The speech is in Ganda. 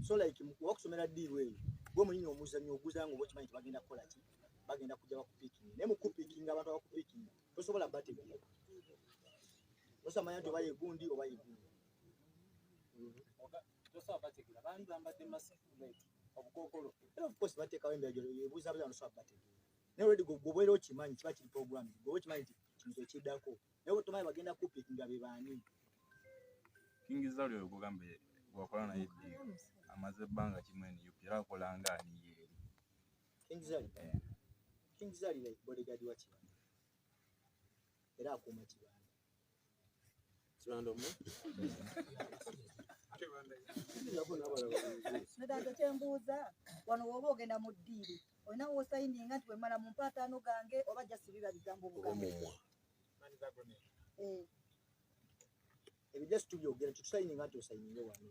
So like wakusomera deal eyo, gwe munyini omuzannyo oguza nga oba okimanyi nti bagenda kukola ki, bagenda kujja bakupiikinga. Naye mu kupiikinga, abantu abakupiikinga tosobola bategeera, tosamanya nti oba yegundi oba yegundi. Tosobola bategeera, baali bambadde mask, like obukookolo. Era of course bateekawo embeera ebuuzabuuza, nosobola bategeera. Naye already gwe obeera okimanyi, kiba kiri program, gwe okimanyi nti kino kyekiddako, naye tomanyi bagenda kupiikinga be baani. King Zari oyo gugambye gwakola naye deal, amaze ebbanga kimu NUP, era akola nga ani yeeri? King Zari? Eh. King Zari like bodyguard wa Kibanda, era akuuma Kibanda. Kibanda omu. Nedda, kyembuuza wano, woba ogenda mu deal, olina wosayininga nti bwemala mu mpaataano gange, oba just biba bigambo Oba bugambo? mumwa. Eh. Ebyo just tubyogera, tetusayininga nti osayininge wano.